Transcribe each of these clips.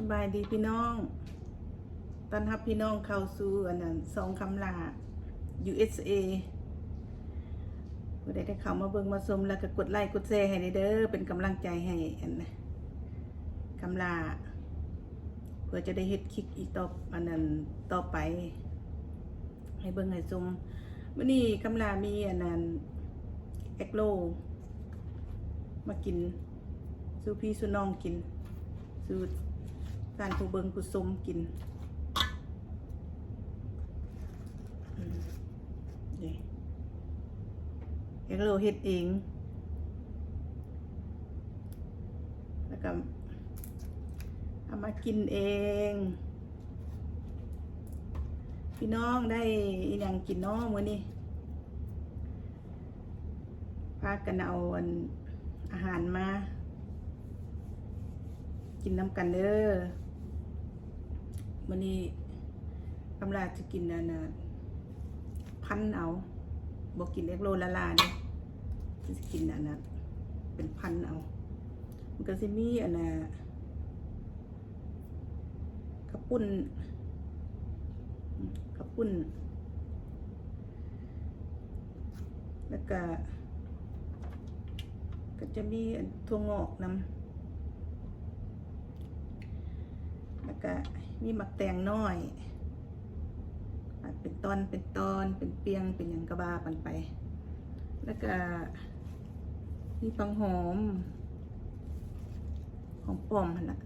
ສະບາຍດີພີ່ນ້ອງ ຕ້ອນຮັບພີ່ນ້ອງເຂົ້າສູ່ອັນນັ້ນ ຊ່ອງຄຳຫຼ້າ ຢູເອສເອ. ຜູ້ໃດໄດ້ເຂົ້າມາເບິ່ງມາຊົມແລ້ວກໍກົດໄລ້ກົດແຊໃຫ້ແດ່ເດີ ເປັນກຳລັງໃຈໃຫ້ອັນຄຳຫຼ້າ ເພື່ອຈະໄດ້ເຮັດຄລິບອີກຕໍ່ ອັນນັ້ນ ຕໍ່ໄປ ໃຫ້ເບິ່ງໃຫ້ຊົມ. ມື້ນີ້ຄຳຫຼ້າມີອັນນັ້ນ ເອັກໂຣ ມາກິນສູ່ພີ່ສູ່ນ້ອງກິນ ສູ່ທ່ານຜູ້ເບິ່ງຜູ້ຊົມກິນ. ອືມ ນີ້ ເອັກໂຣເຮັດເອງ ແລ້ວກໍເອົາມາກິນເອງ. ພີ່ນ້ອງໄດ້ອີ່ຫຍັງກິນເນາະມື້ນີ້? ພາກັນເອົາອັນ ອາຫານມາກິນນຳກັນເດີ. ມື້ນີ້ຄຳຫຼ້າຈະກິນອັນນ່າ ພັນເອົາ ບໍ່ກິນເອັກໂຣລ້າໆເດ້ ຈະກິນອັນນັ້ນ ເປັນພັນເອົາ. ມັນກໍຊິມີອັນນ່າ ເຂົ້າປຸ້ນ ເຂົ້າປຸ້ນ ແລ້ວກະ ກໍຈະມີອັນ ຖົ່ວງອກນຳ ແລ້ວກະມີໝາກແຕງນ້ອຍ ປັດເປັນຕອນ ເປັນຕອນ ເປັນປ່ຽງ ເປັນຫຍັງກໍວ່າກັນໄປ ແລ້ວກະມີຜັກຫອມ ຫອມປ້ອມຫັ້ນລະ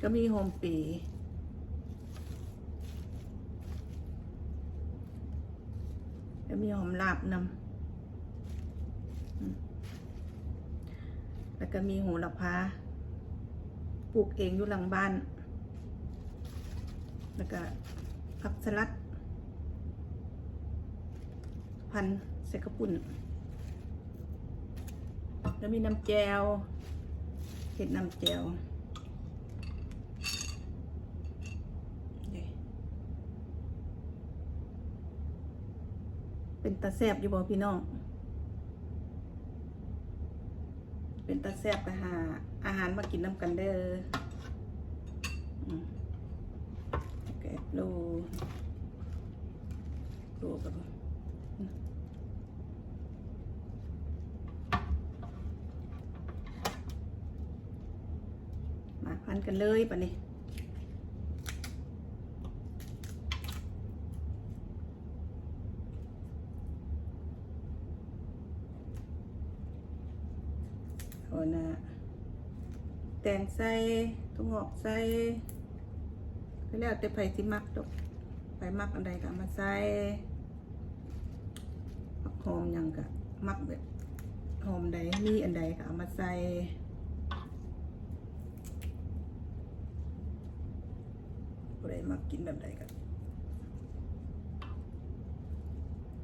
ກໍມີຫອມເປ ແລ້ວມີຫອມລາບນຳ ອືມ ແລ້ວກໍມີໂຫລະພາ ປູກເອງຢູ່ຫຼັງບ້ານ ແລ້ວກໍຜັກສະຫຼັດ ພັນໃສ່ເຂົ້າປຸ້ນ ແລ້ວມີນ້ຳແຈ່ວ ເຮັດນ້ຳແຈ່ວ ເປັນຕາແຊບຢູ່ບໍ່ພີ່ນ້ອງ? ເປັນຕາແຊບກໍຫາອາຫານມາກິນນຳກັນເດີ. ອືມ ແກະໂລ ໂລກັນ ມາພັນກັນເລີຍບາດນີ້. ເອົານະ ແຕງໃສ່ ຖົ່ວງອກໃສ່ ກໍແລ້ວແຕ່ໃຜຊິມັກດອກ ໃຜມັກອັນໃດກໍເອົາມາໃສ່ ຜັກຫອມຫຍັງກະມັກ ແບບຫອມໃດ ມີອັນໃດກະເອົາມາໃສ່ ຜູ້ໃດມັກກິນແບບໃດກະ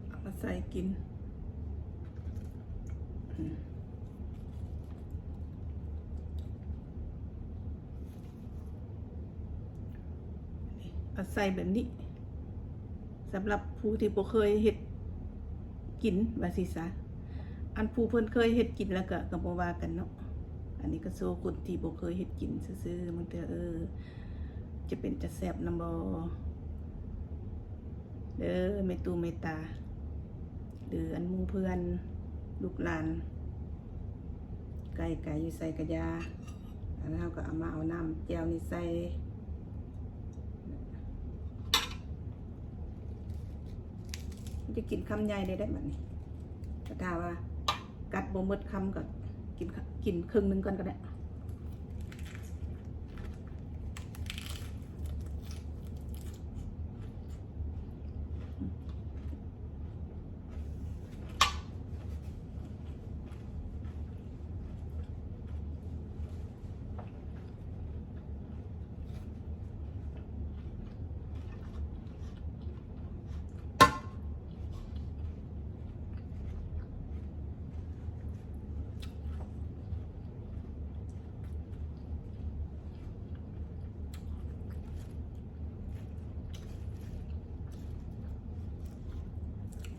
ເອົາມາໃສ່ກິນ. ອືມ ເອົາໃສ່ແບບນີ້ ສຳລັບຜູ້ທີ່ບໍ່ເຄີຍເຮັດກິນວ່າຊີ້ຊະ ອັນຜູ້ເພິ່ນເຄີຍເຮັດກິນແລ້ວກໍ ກໍບໍ່ວ່າກັນເນາະ. ອັນນີ້ກໍໂຊຄົນທີ່ບໍ່ເຄີຍເຮັດກິນຊື່ໆ ບາງເທື່ອ ເອີ ຈະເປັນຕາແຊບນຳບໍ່ເດີ ແມ່ຕູ້ແມ່ຕາ ຫຼືອັນໝູ່ເພື່ອນ ລູກຫຼານ ໃກ້ໄກຢູ່ໃສກະຢ່າ. ອັນນັ້ນເຮົາກໍເອົາມາເອົານ້ຳແຈ່ວນີ້ໃສ່ ມັນຈະກິນຄຳໃຫຍ່ໄດ້ໄດ໋ບັດນີ້ ແຕ່ຖ້າວ່າກັດບໍ່ໝົດຄຳກໍກິນ ກິນເຄິ່ງໜຶ່ງກ່ອນກໍໄດ້.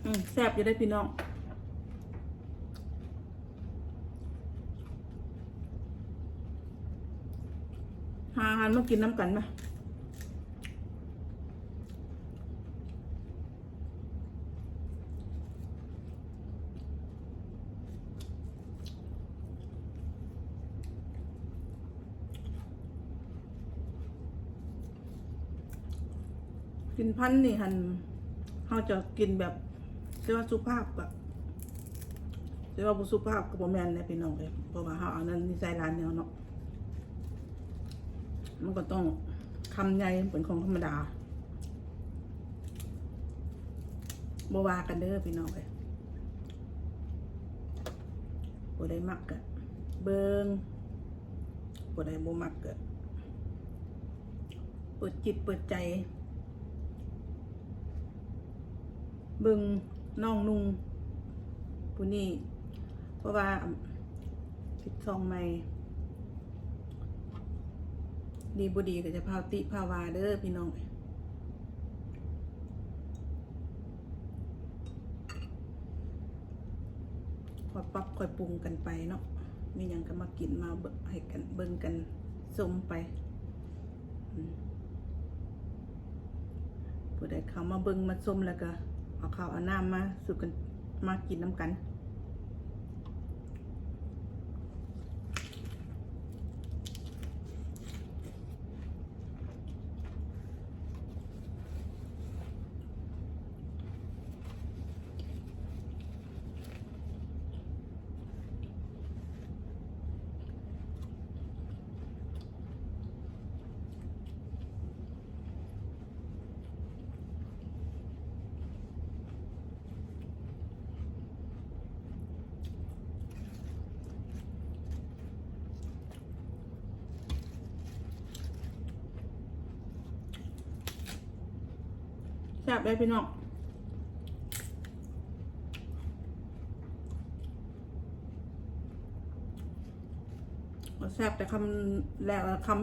ອືມ ແຊບຢູ່ເດ້ພີ່ນ້ອງ. ອັນມາກິນນຳກັນມາ. ກິນພັນນີ້ຫັ້ນ ເຮົາຈະກິນແບບ ຊິວ່າສຸພາບກໍ ຊິວ່າບໍ່ສຸພາບກໍບໍ່ແມ່ນແຫຼະພີ່ນ້ອງເອີຍ ເພາະວ່າເຮົາເອົານັ້ນນິໄສຫຼາຍແນວເນາະ. ມັນກໍຕ້ອງຄຳໃຫຍ່ເປັນຂອງທຳມະດາ ບໍ່ວ່າກັນເດີພີ່ນ້ອງເອີຍ. ຜູ້ໃດມັກກະເບິ່ງ ຜູ້ໃດບໍ່ມັກກະເປີດຈິດເປີດໃຈ ເບິ່ງນ້ອງນຸ່ງຜູ້ນີ້ ເພາະວ່າ ອາ ເຮັດຊ່ອງໃໝ່ ດີບໍ່ດີກໍຈະພາວຕິພາວວ່າເດີພີ່ນ້ອງ. ຄ່ອຍປັບຄ່ອຍປຸງກັນໄປເນາະ ມີຫຍັງກໍມາກິນມາເບິ່ງ ໃຫ້ກັນເບິ່ງກັນຊົມໄປ. ອືມ ຜູ້ໃດເຂົ້າມາເບິ່ງມາຊົມແລ້ວກໍເອົາເຂົ້າເອົານ້ຳມາສູ່ກັນ ມາກິນນຳກັນ. ແຊບເດ້ພີ່ນ້ອງ ກໍແຊບແຕ່ຄຳແລກ ແລະ ຄຳ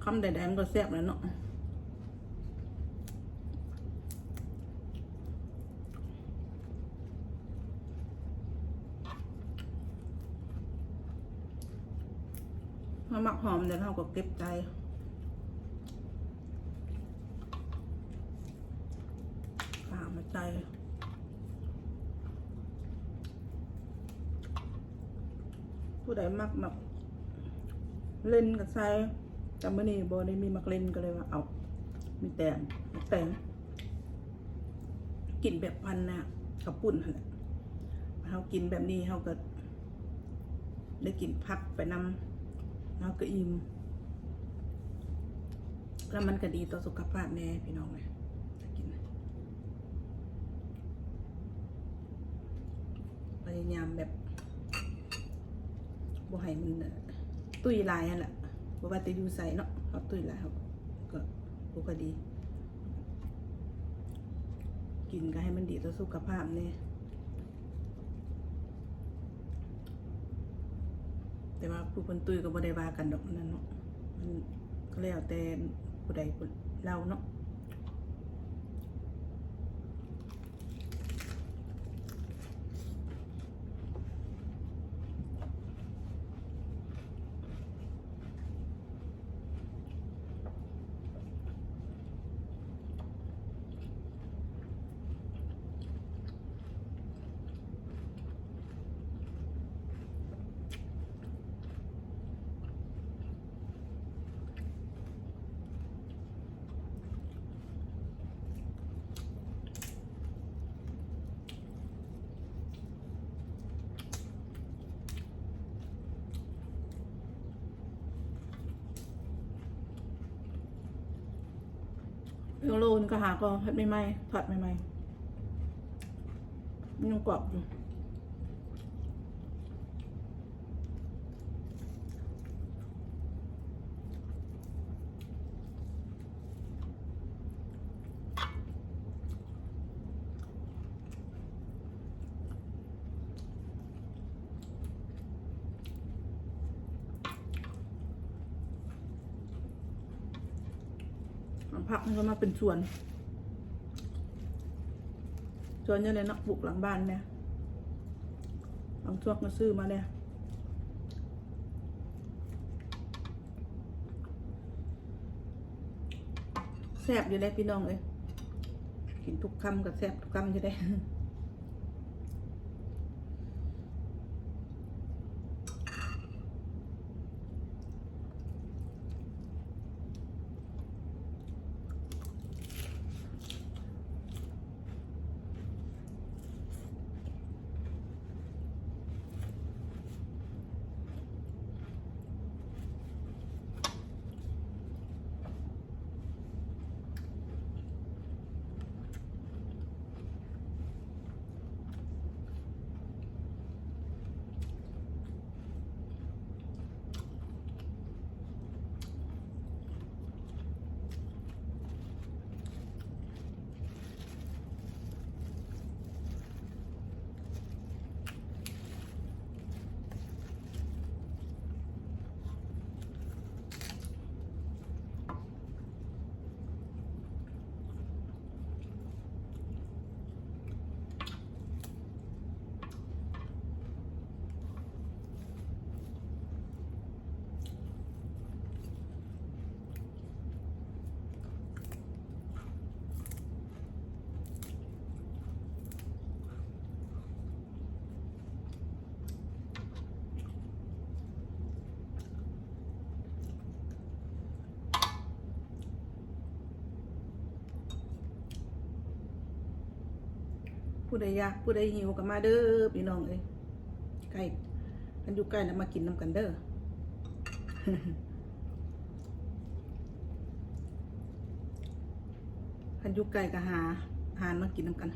ຄຳໃດໆມັນກໍແຊບແຫຼະເນາະ. ເຮົາມັກຫອມແລ້ວເຮົາກໍເກັບໃຈ ເອົາມາໃສ່ ຜູ້ໃດມັກໝາກເລັ່ນກໍໃສ່ ແຕ່ມື້ນີ້ບໍ່ໄດ້ມີໝາກເລັ່ນ ກໍເລີຍວ່າເອົາ ມີແຕ່ໝາກແຕງ ກິນແບບພັນນະ ເຂົ້າປຸ້ນຫັ້ນແຫຼະ ເຮົາກິນແບບນີ້ເຮົາກໍ ໄດ້ກິນຜັກໄປນຳ ເຮົາກໍອີ່ມ ແລ້ວມັນກໍດີຕໍ່ສຸຂະພາບແດ່ພີ່ນ້ອງເອີຍ ກິນ ພະຍາຍາມແບບ ບໍ່ໃຫ້ມັນ ເອີ່ ຕຸ້ຍຫຼາຍຫັ້ນລະ ບໍ່ວ່າແຕ່ຢູ່ໃສເນາະ ເຮົາຕຸ້ຍຫຼາຍເຮົາກໍບໍ່ຄ່ອຍດີ ກິນກໍໃຫ້ມັນດີຕໍ່ສຸຂະພາບແດ່. ແຕ່ວ່າຜູ້ເພິ່ນຕຸ້ຍກໍບໍ່ໄດ້ວ່າກັນດອກ ນັ້ນເນາະ ມັນກໍແລ້ວແຕ່ຜູ້ໃດຜູ້ລາວເນາະ. ໂລນກໍຫາກໍເຮັດໃໝ່ໆ ທອດໃໝ່ໆ ຍັງກອບຢູ່. ເອົາຜັກມັນກໍມາເປັນສວນ ສວນຢູ່ໃນນອກບຸກຫຼັງບ້ານແດ່ ບາງຊ່ວງກໍຊື້ມາແດ່. ແຊບຢູ່ເດ້ພີ່ນ້ອງເອີຍ ກິນທຸກຄຳກໍແຊບທຸກຄຳຢູ່ເດ້. ຜູ້ໃດຢາກ ຜູ້ໃດຫິວກໍມາເດີພີ່ນ້ອງເອີຍ ໃກ້ ຄັນຢູ່ໃກ້ແລ້ວມາກິນນຳກັນເດີ. ຄັນຢູ່ໃກ້ກໍຫາຮ້ານມາກິນນຳກັນ.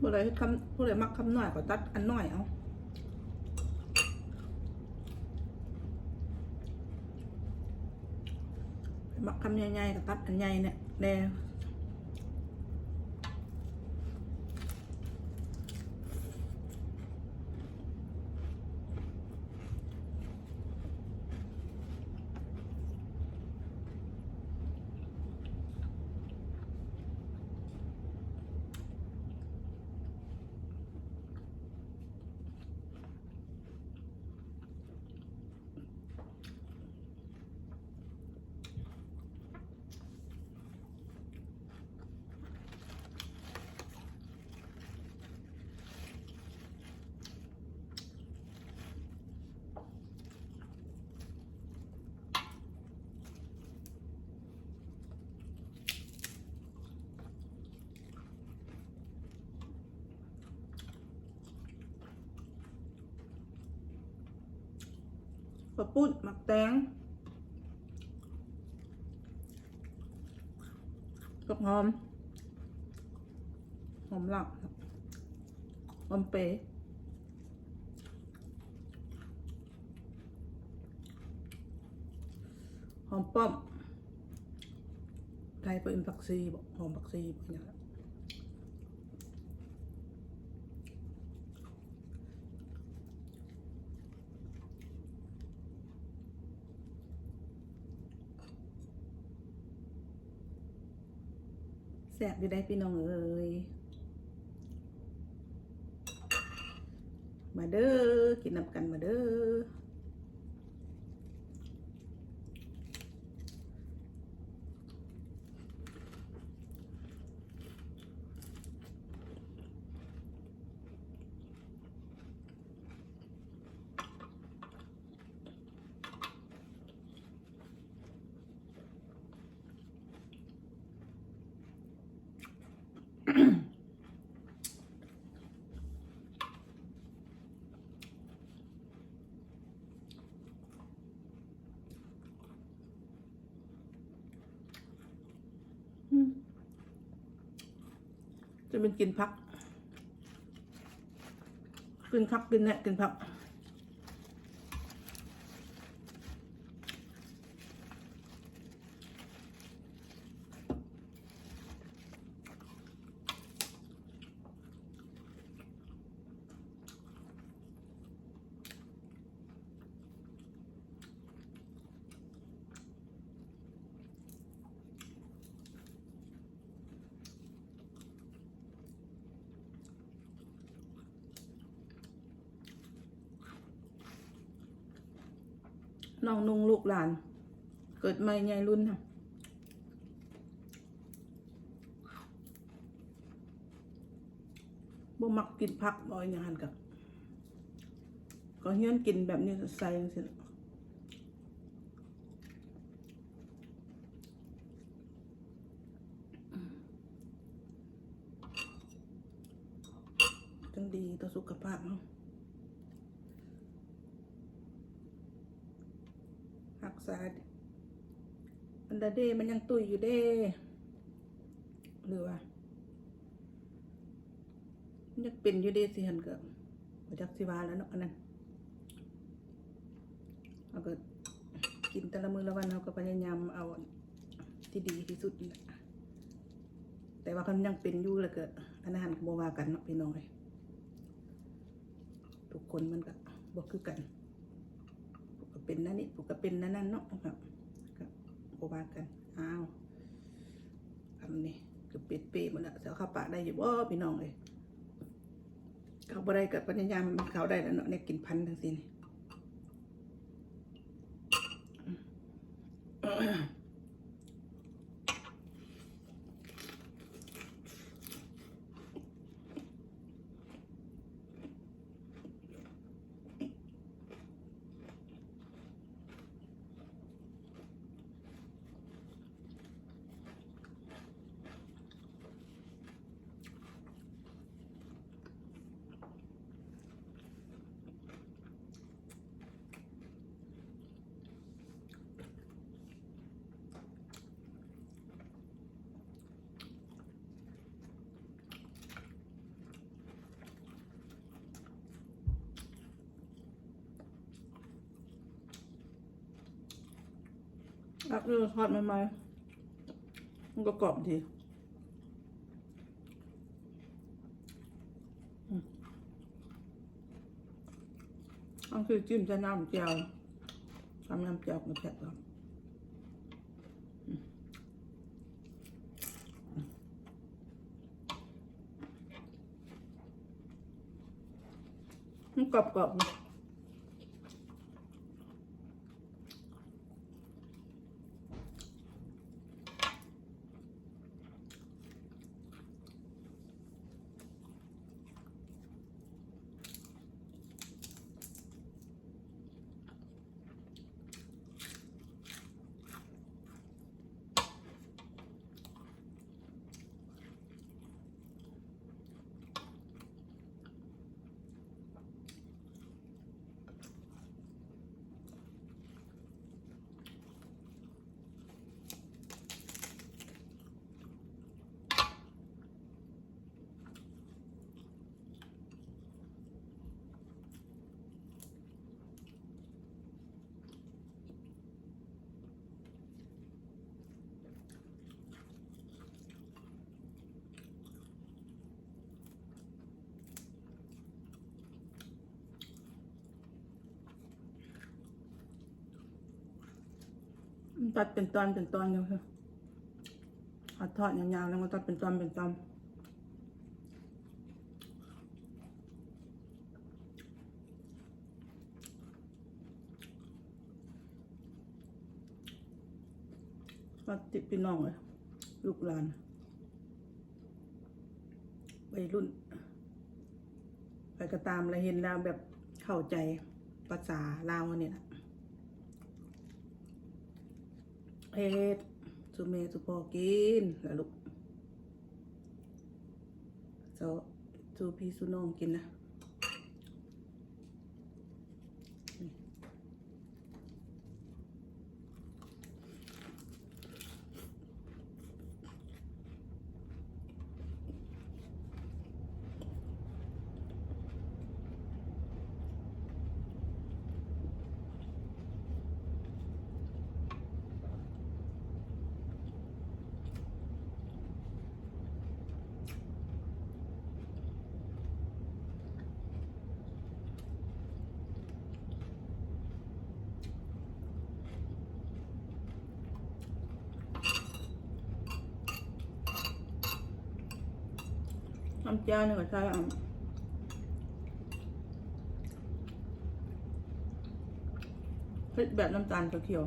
ຜູ້ใดคำ ผู้ใดมักคำน้อยก็ตัดอันน้อยเอา มักคำใหญ่ๆก็ตัดอันใหญ่เนี่ยแน่. ข้าวปุ้น หมากแตง ผักหอม หอมลาว หอมเป๋ หอมป้อม ไทยเปิ้นผักชีบ่ หอมผักชีบ่ หยัง แซ่บอยู่ได้พี่น้องเอ้ย มาเด้อ กินนำกันมาเด้อ แ ມັນກິນຜັກ ກິນຜັກ ກິນແນະ ກິນຜັກ. ນ້ອງນຸ່ງລູກຫຼານ ເກີດໃໝ່ໃຫຍ່ລຸນນະ. ບໍ່ມັກກິນຜັກ ບໍ່ອີຫຍັງຫັ້ນກະ ກໍຮຽນກິນແບບນີ້ ໃສ່ຈັ່ງຊີ້ລະ ຈັ່ງດີຕໍ່ສຸຂະພາບເຮົາ. ຮັກສາ ອັນດາເດ ມັນຍັງຕຸ້ຍຢູ່ເດ້ ຫຼືວ່າ ມັນຍັງເປັນຢູ່ເດ້ ຊິຫັ້ນກໍບໍ່ຈັກຊິວ່າແລ້ວເນາະ ອັນນັ້ນ. ເຮົາກໍກິນແຕ່ລະມື້ລະວັນ ເຮົາກໍພະຍາຍາມເອົາທີ່ດີທີ່ສຸດນີ້ແຫຼະ ແຕ່ວ່າຄັນຍັງເປັນຢູ່ ແລ້ວກໍອັນນັ້ນກໍບໍ່ວ່າກັນເນາະ ພີ່ນ້ອງເອີຍ. ທຸກຄົນມັນກະບໍ່ຄືກັນ ຜູ້ກະເປັນແນວນີ້ ຜູ້ກະເປັນແນວນັ້ນເນາະ ກະ ກະບໍ່ວ່າກັນ. ອ້າວ ຄຳນີ້ກະເປັດເປໝົດລະ ຊິເອົາເຂົ້າປາກໄດ້ຢູ່ບໍ່ ພີ່ນ້ອງເອີຍ? ເຂົ້າບໍ່ໄດ້ກະພະຍາຍາມໃຫ້ມັນເຂົ້າໄດ້ລະເນາະ ແນວກິນພັນຈັ່ງຊີ້ນີ້. ອັກເອີ ທອດໃໝ່ໆ ມັນກໍກອບດີ. ອືມ ອັນຄືຈິ້ມໃສ່ນ້ຳແຈ່ວ ຕຳນ້ຳແຈ່ວກໍແຊບແລ້ວ. ອືມ ມັນກອບໆ. ມັນຕັດເປັນຕອນເປັນຕອນຢູ່ ເຮົາທອດຍາວໆ ແລ້ວກໍຕັດເປັນຕອນເປັນຕອນ. ຕັດຕິບ ພີ່ນ້ອງເອີຍ ລູກຫຼານ ໄວລຸ້ນ ໃຜກໍຕາມລະເຫັນລາວແບບເຂົ້າໃຈພາສາລາວນີ້ລະ ເຮັດສູ່ແມ່ສູ່ພໍ່ກິນລະລູກ ເຈົ້າ ສູ່ພີ່ສູ່ນ້ອງກິນນະ. ອ ນ້ຳແຈ່ວນີ້ກໍໃສ່ອັນ ເຮັດແບບນ້ຳຕານຂຽວ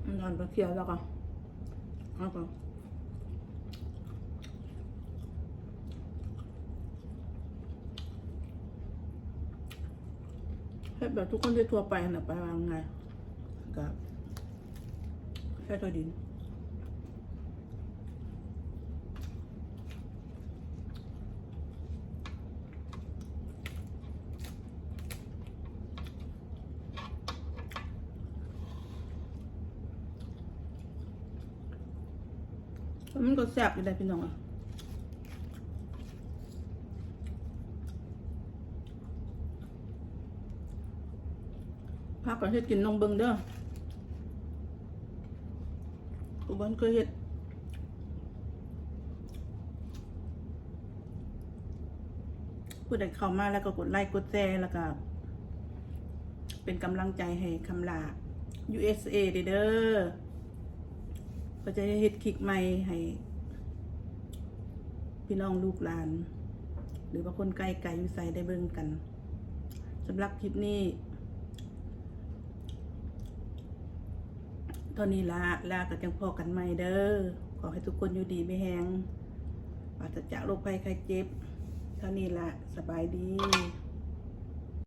ນ້ຳຕານຂຽວ ແລ້ວກໍ ແລ້ວກໍເຮັດແບບທຸກຄົນທີ່ທົ່ວໄປຫັ້ນນະ ໄປວ່າງ່າຍ ກໍ ໃສ່ຖ້ວຍດິນ ມັນກໍແຊບຢູ່ເດ້ພີ່ນ້ອງ ພາກັນເຮັດກິນລອງເບິ່ງເດີ ຜູ້ບໍ່ເຄີຍເຮັດ ຜູ້ໃດເຂົ້າມາແລ້ວກໍກົດໄລກົດແຊ ແລ້ວກໍເປັນກຳລັງໃຈໃຫ້ຄຳຫຼ້າ ຢູເອສເອ ເດີ ເພິ່ນຈະໄດ້ເຮັດຄລິບໃໝ່ໃຫ້ພີ່ນ້ອງລູກຫຼານ ຫຼືວ່າຄົນໃກ້ໄກຢູ່ໃສໄດ້ເບິ່ງກັນ. ສຳລັບຄລິບນີ້ເທົ່ານີ້ລະ ລາກໍຈັ່ງພໍ້ກັນໃໝ່ເດີ. ຂໍໃຫ້ທຸກຄົນຢູ່ດີມີແຮງ ປາສະຈາກໂລກໄພໄຂ້ເຈັບ. ເທົ່ານີ້ລະ ສະບາຍດີ.